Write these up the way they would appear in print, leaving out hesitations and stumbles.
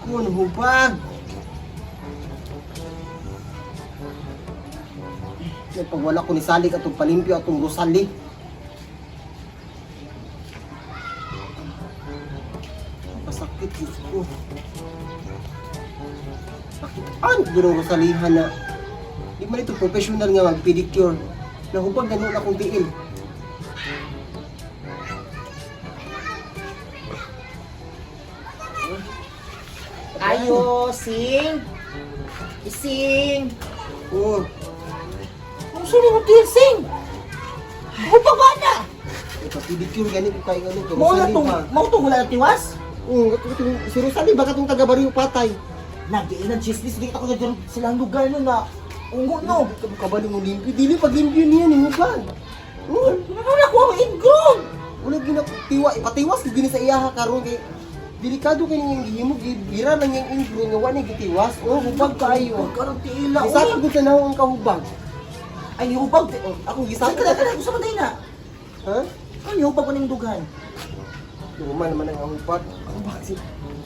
Ko, hubag. Kaya pag wala ko ni Salik atong palimpyo atong Rosali. Pasakit, Diyos ko. Pakitaan ko ng Rosalihan na di man ito professional nga mag-pedicure. Nahubag na noon akong tiil. Ayo, sing. Ising. Oh, Kung sino mo tiil, sing. Hupag ba na? Ipapedicure gani ko kay ano, kay Mao na Rosalie tong, ba? mao tong wala na tiwas? Oo, si Rosalie ba katong taga Barrio Patay? Nagiinan chismis dito ako dyan silang lugar no na ungo no. Di ka kabalo mo limpyo. Dili pag limpyo niya ni hubag. Oo. Ano na ko ang ingrong? Wala gina tiwa ipatiwas gyud gini sa iyaha karon kay delikado kay niyang gihimo gira lang niyang ingro nga wa ni gitiwas. Oh, hubag kaayo. Huwag ka ng tiila. Gisakop gud sa naong ang kahubag. Ay, hubag. Ako Saan gisakop. ka na ka na? Gusto mo na? Ha? Ano hubag ko ng dughan? Luma naman ang hubag. Hubag si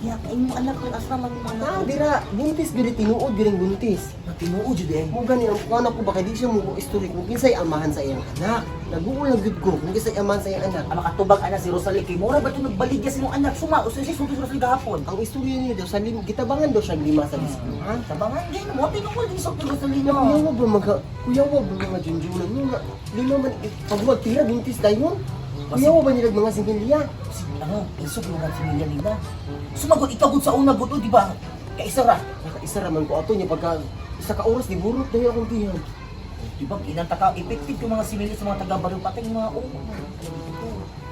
Ya, kay mo anak ko asa man mo anak. Ah, dira buntis gyud tinuod gyud ang buntis. Matinuod jud eh. Mo gani ang kuan ako ba kay di siya mo istorya kung kinsay amahan sa iyang anak. Naguol na gyud ko kung kinsay amahan sa iyang anak. Ang makatubag ana si Rosalie kay mura ba ito nagbaligya sa imong anak suma usa siya sulti si Rosalie gahapon. Ang istorya niya daw sa gitabangan daw siya lima sa dispuhan. Tabangan din mo tinuod din sa Rosalie no. Kuyawa ba mga kuyawa ba mga junjunan nyo nga lima man pag magtira buntis dayon. Kuyawa ba nila mga similya? Si ano, isog yung mga similya nila. Sumagot ikaw gud sa una gud, oh, di ba? Kay isa ra. Nakaisa ra man ko ato niya pagka isa ka oras di burot dayon akong tiyan. Di ba ginanta ka effective yung mga similya sa mga taga Barrio Patay mga ungo.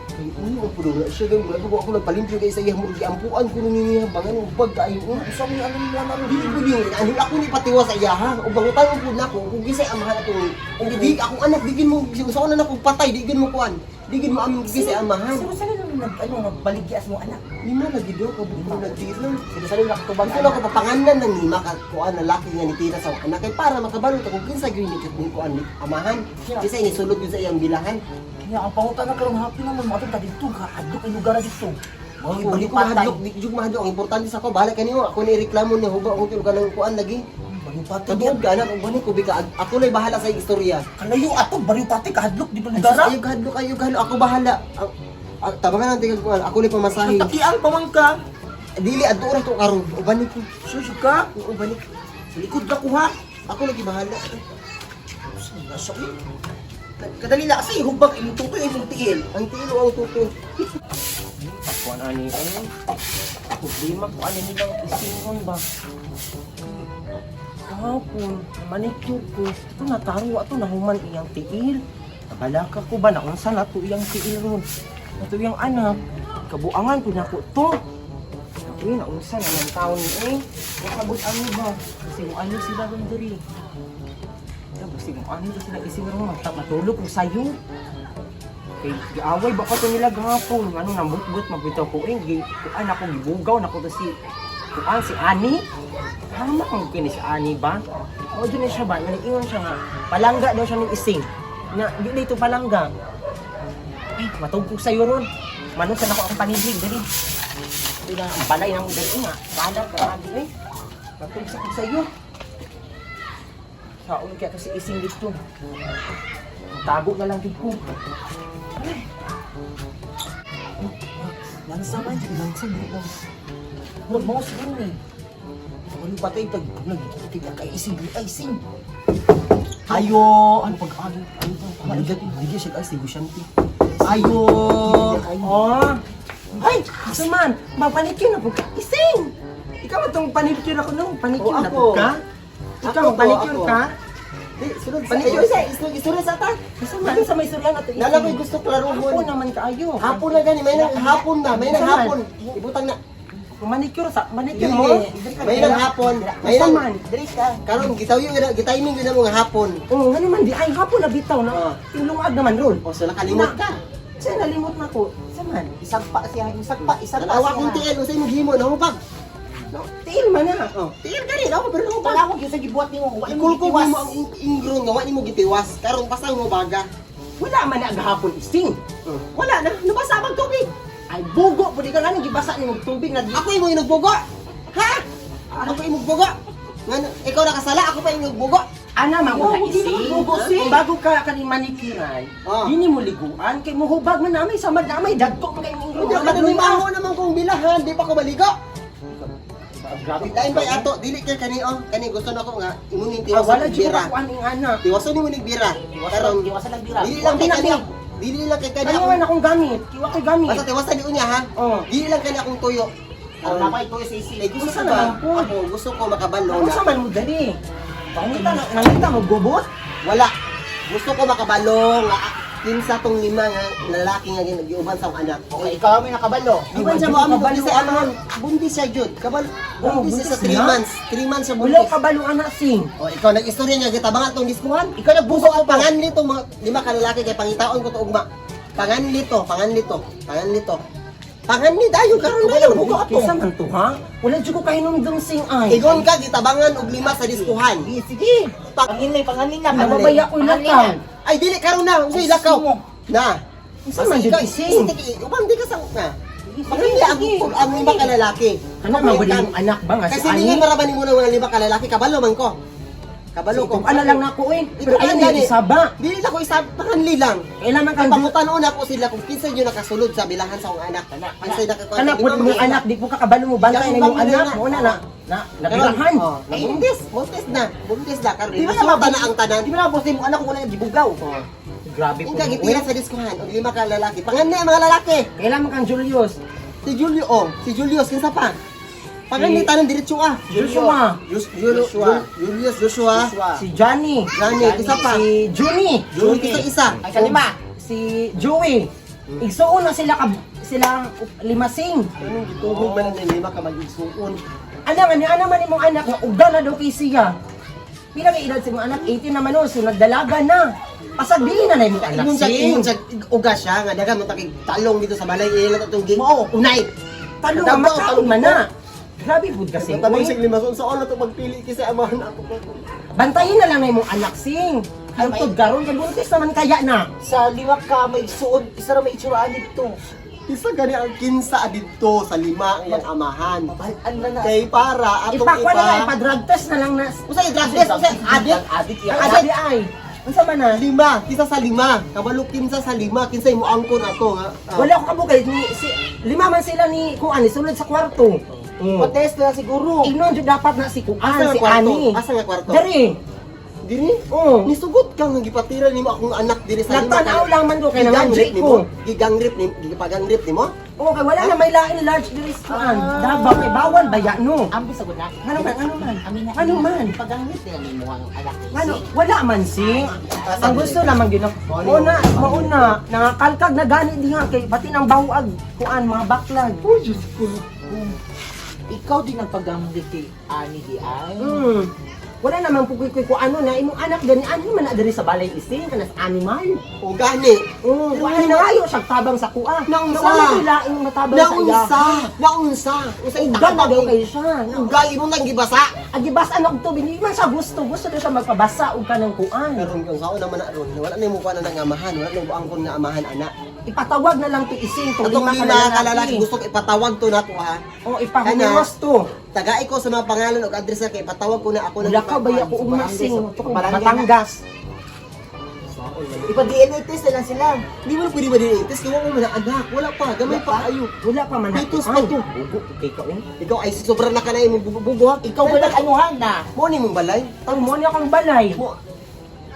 Kay uno ang puno na siya gay wala ko ako nagpalimpyo kay sa iyang murag giampuan ko niya bangan ubag kaayo. Oh. Usa mo yung ano mo na ron. Dili ko din ano ako ni patiwa sa iya ha. Ug bangutan ko nako kung gisay amahan atong kung di akong anak digin mo sa una na kong patay digin mo kuan. Digin mo aming gisay amahan. Si Rosalie nang nag ano nagbaligya sa mong anak. Lima lagi daw ka buko nagtira. Si Rosalie nakatubag Gusto na ko papanganan ng lima ka kuan lalaki nga nitira sa akong anak kay para makabalo ta kung kinsa gyud ni ni kuan ni amahan. Kinsa ini sulod gyud sa iyang bilahan. Kaya ang pangutan na karon happy naman mga ta dito ka adlok ang lugar na dito. Mga Ako, di Barrio ko Patay. mahadlok, di jud mahadlok. Ang importante sa ako, bahala kanimo. Ako ni reklamo ni huba akong tulog ka ng kuan lagi. Barrio Patay. Kaduod ka anak, ug bani ko bika ako lay bahala sa iyong istorya. Kalayo ato Barrio Patay kahadlok dito Ay, lugar. sus, ayaw kahadlok, ayaw kahadlok. Ako bahala. Ang tabangan natin kag kuan. Ako lay pamasahe. Nagtakiang pamangka. Dili adto ra to karon. Uban ko. Susu ka. Oo, balik. Sa likod na kuha. Ako lagi bahala. Nasa eh. Kadali na kasi hubag imong tutoy imong tiil. Ang tiil o ang tuto. Kuan ani eh. Problema ko ani nilang isingon ba. Kahapon, manicure ko. Ito nataro ato nahuman iyang tiil. Nabalaka ko ba naunsa na to iyang tiil ron. Ato iyang anak, kabuangan ko nako to. Ako naunsa na ng taon ni eh. Wakabot ano ba? Kasi kung ano sila ron diri. Tapos kung ano sila ising ron, matulog ko sayo. Kay giaway ba ko to nila gahapon ano nambutbut magbitaw ko eh gi kuan ako gibugaw nako to si kuan si Ani. Tama ang kini si Ani ba? O dyan na siya ba naniingon siya nga palangga daw siya ning ising. Na di na ito palangga. Eh matugkog sayo ron. Manon sa nako ang panibig dali. Ito na ang balay namo dali nga. Bahala ka agi eh. Matugsak sa kog sayo. Saon kaya to si ising dito. Tago na lang gid ko. Lansa man, lansa man. Murag mao siguro ni. Barrio Patay tag nagtitig kay ising ay ising. Ayo, Ano pag ano? Ano to? Maligat, maligat siya kasi negosyante. Ayo. Oh. Ay, asa man? Mapanikyo na po ka. Ising. Ikaw man tong panikyo ako no. Panikyo Oh, na ako. po ka. Ikaw Ako, panikyo ako. ka. Di, sulod sa Panikyo. istorya, istorya, istorya sa ta. Asa man sa may istorya na to. Ising? Nala ko'y gusto klaruhon. Hapon naman kaayo. Hapon na gani, may nang hapon na, may nang Asa man? hapon. Ibutang na. Manicure sa manicure mo. May nang hapon. May Asa nang man? Dili ka. Karon gitaw yung gitiming yun na mga hapon. Oo, nga naman di ay hapon na bitaw na. Oh. Tinglungag naman ron. O so nakalimot ka. Sa nalimot na ko. Sa man? Isagpa siya, isagpa, isagpa. Tanawa kong tiil, unsay imong gihimo nahubag. No, tiil man na. Oh, tiil gani na pero nahubag. Wala ko gyud sa gibuhat nimo, wa nimo Ikulko gitiwas. mo ang ingron nga wa nimo gitiwas. Karon pasang mo baga. Wala man na gahapon ising. Oh. Wala na, nabasa bang tubig? Ay bugo pud ka nga gibasa nimo tubig na Ako imo inugbugo. Ha? Ako imong bugo. Ngano, ikaw nakasala, ako pa imong bugo. Ana man ko Oh, na hindi ising. naman bugo, sing. Kung bago ka kani manikiran, dini mo liguan kay muhubag man namay samad namay dagko man kay imong Hindi ka nanimaho naman kong bilahan, di pa ko maligo. Grabe. Lain pa ato, dili kay kani oh, kani gusto na ko nga imong ning Ah, tiwason wala og jud bira. ko kuan ing ana. Tiwason nimo ning bira. Karon Tiwasan lang bira. dili lang kay Wala kani na, dili lang kay kani Ano akong man akong gamit? Kiwa ko'y gamit. Basta tiwasan ni unya ha. Oh. Dili lang kani akong tuyo. Karon na ito sa isi. Eh, gusto Unsa ko ba? naman po? Ako gusto ko makabalo Ano na. sa man mo dali? Pangita na nangita mo gubot? Wala. Gusto ko makabalo nga kinsa tong lima nga lalaki nga giuban sa akong anak. Okay, ikaw may nakabalo. Di ba siya mo amin kabalo sa amahan? Buntis siya jud. Kabalo. Oh, Buntis siya sa buntis 3 na? months. 3 months siya Wala buntis. kabalo ana sing. Oh, ikaw nag-istorya nga gitabangan tong diskuhan. Ikaw nagbugo Gusto ko ato. panganli tong mga lima ka lalaki kay pangitaon ko to ugma. Panganli to, panganli to, panganli to. Panganli dayon karon dayon bugo ato. Kinsa man to ha? Wala jud ko kahinumdum sing ay. Igon ka gitabangan og lima sa diskuhan. Sige, sige. Panginlay, panganlay na. Nababaya ko lakaw. Ay dili karon na, unsay Ay, lakaw? sino? Na. Unsa man jud Ikaw, ising? sige, Ubang di ka sa na. Sige, Panganli ang sige. ang lima ka lalaki. Kana man wala yung anak ba nga si Kasi Ani? hindi maraban mo ng mga lima ka lalaki, kabalo man ko. Kabalo ko. Ano lang nako eh. Pero Ito ayun gani. na isaba. Dili na ko isa panganli lang. Kailangan Kay kang pangutanon ako sila kung kinsa yun nakasulod sa bilahan sa akong anak. Kinsay nakakuha. Kana Di pud ba mong mga anak di po kakabalo mo bantay na imong Yan, anak na. mo na na na nabilahan. Oh, nabuntis, buntis na. Buntis na karon. Di ba Resulta na ang tanan. Di ba na boss mo anak ko wala gibugaw. Oh. Grabe po. Ingka gitira sa diskuhan og lima ka lalaki. Panganli ang mga lalaki. Kailangan kang Julius. Si Julio, oh, si Julius kinsa pa? Panganli tanan diretso ah. Joshua. Joshua. Julius Joshua. Si Johnny. Johnny, kinsa pa? Si Juni. Juni kinsa isa. Ang kalima. Si Joey. Igsuon na sila ka sila limasing. Anong gituhog man ang lima ka mag-igsuon? Ana man ni ana man imong anak nga uga na daw kay siya. Pila kay edad sa imong anak? 18 naman oh, so nagdalaga na. Pasag dili na na imong anak Ingon siya, sing. ingon siya, uga siya nga daga mo takig talong dito sa balay ila atong ging. Mao. Unay. Talo Dagko, nga makaon talong man na. Grabe pud kasi. Tabang siya lima sa na to pagpili kasi amahan ako. Bantayin na lang na imong anak sing. Hangtod karon kay buntis naman kaya na. Sa lima ka may suod, isa ra may itsuraan dito. Isa gani ang kinsa didto sa lima ang iyang amahan. Mabalaan na na. Kay para atong Ipakwa na lang, ipa. ipa-drug test na lang na. Usay drug test, usay addict. Adik iya. Sabi ay, unsa man na? Lima, kinsa sa lima. Kabalo kinsa sa lima, kinsa imo angkon ato nga. Ah. Wala ko kabukay ni si lima man sila ni kuan ni sulod sa kwarto. Patest na siguro. Ingnon jud dapat na si kuan Asa nga si kwarto? Ani. Asa nga kwarto? Diri. Diri? Oh. Nisugot ka nga gipatira nimo akong anak diri sa lima. Nagtan-aw lang man ko kay Gigang nangadji rape nimo. ko. Gigang rape nimo, gipagang rape nimo. Oo, kay wala na may lain large diri sa kuan. Davao kay bawal baya no. Ambi sa guna. Ano man, ano man? Amin na. Ano man? Paganggit nila nimo ang anak. Ano, wala man sing. Asa Ang gusto lamang yun, mauna, mauna, nangakalkag na gani diha kay pati ng bawag kuan mga baklag. Uy, Diyos ko. Ikaw din ang paganggit kay Ani di ay. Wala naman po kuy ko ano na imong anak gani ani man na diri sa balay ising kanas animal. O gani. Oo, wala na ayo siya tabang sa kuha. Naunsa. Wala ko'y laing matabang sa iya. Naunsa, naunsa. Unsa Uga na daw kayo siya. Uga imo nang gibasa. Agibas anak to, hindi man siya gusto. Gusto daw siya magpabasa og kanang kuan. Karon kung sao naman na ron, wala na mo kuan na nga amahan, wala na mo angkon nga amahan ana. Ipatawag na lang to ising to Atong lima lima ka lalaki gusto ko ipatawag to nato ha. O ipahumiwas to. Tagai ko sa mga pangalan ug address na kay ipatawag ko na ako Wala ka ba ako umasing Sa barangay na. Batangas. Ipa DNA test na lang sila. Hindi mo na pwede ma-DNA test kay wala mo na anak, wala pa, gamay pa ayo. Wala pa man. Pitos pa to. Bugo kay ka oh. Ikaw ay sobra na ka na imong bugo ha. Ikaw ba nag anuhan na? Mo ni mong balay. Ang mo niya kang balay. Mo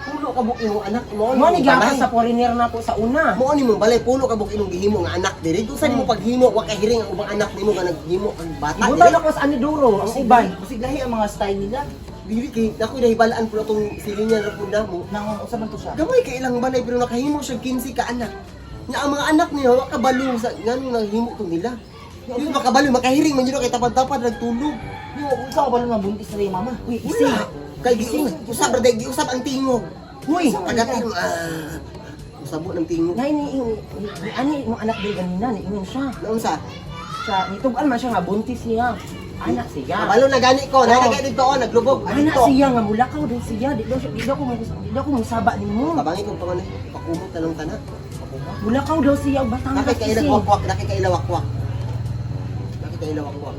pulo ka buk imong anak, mo ni Mo ni mong gyapon balay. sa foreigner na ko sa una. Mo ni mong balay, pulo ka buk imong gihimo nga anak diri. Kung sa nimo paghimo, wa kay hiring ang ubang anak nimo nga naghimo ang bata Ibutang diri. ako sa Anidoro, ang uban. Basig lahi ang mga style nila. Dili kay ako nahibalaan po atong silingan ra pud namo. Nang usa man to siya. Gamay kay ilang balay pero nakahimo siya 15 ka anak. Nga ang mga anak niya wa kabalo sa nganong naghimo to nila. Dili makabalo makahiring man jud kay tapad-tapad nagtulog. Yo, ikaw ba nga buntis na rin mama? Uy, ising. Wala. Kay giusab ra day giusab ang tingog. Uy, Tagatin ah. Usabo ng tingog. Nay ni ni ani imong anak diri ganina ni ingon siya. Naunsa? Siya nitug-an man siya nga buntis niya. Anak siya. Kabalo na gani ko, na Oo. gani dito oh, naglubog. Anak Dito. siya nga mulakaw din siya. Di daw ko di daw ko musaba nimo. Tabangi kong panganay, pakumot na lang tana. Pakumot. Mulakaw daw siya og Batangas. Nakikaila kasi. wakwak, nakikaila wakwak. Nakikaila wakwak.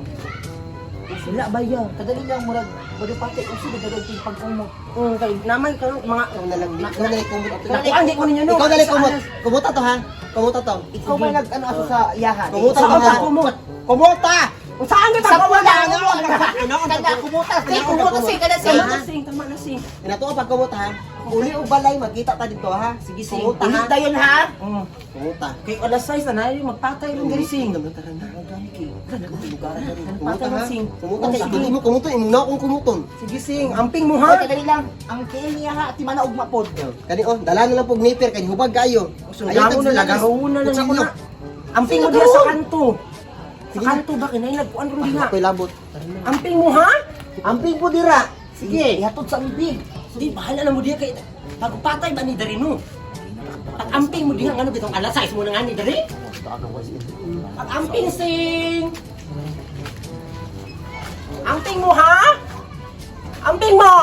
Wala ba ya? Kadali lang murag madupatay uso na dagdag pag-umot. Kay naman karon mga Ikaw na lang, ikaw na lang kumot. Nakuan di ko ninyo no. Ikaw na lang kumot. Kumuta to ha. Kumuta to. Ikaw may nag ano aso sa iyahan. Kumuta Saan to ka ha. kumot? Kumuta! Saan ka Sa kumot? pula ano? Ano? Kumuta, sing, kumuta, sing, kada sing. Tama na sing, tama na sing. Inato pag kumuta ha. Uli og balay magkita ta dito ha. Sige, sing. Kumuta ha. Ulit dayon ha. Kumuta. Kay alas 6 na na magpatay rin diri sing. Tara na. Gani kay. Lugar diri. Kumuta Patay ha. na sing. Kumuta kay Sige. dili mo kumuton imo na akong kumuton. Sige sing, amping mo Hoy, ha. kadali lang. Ang tiil niya ha, ti mana ugma pod. Kani oh, dala na lang pog napier kay hubag kayo. Sundangon na lagaron na lang ako na. Amping mo diha sa kanto. Sa Sige. kanto ba kinay nagkuan ron diha. Ako'y labot. Amping mo ha? Amping po dira. Sige. Ihatod sa bibig. Di bahala na mo diha kay pagpatay ba ni diri no? Pag amping mo diha ngano bitong alas 6 mo na nga ni diri? Pag amping sing. Amping mo ha? Amping mo.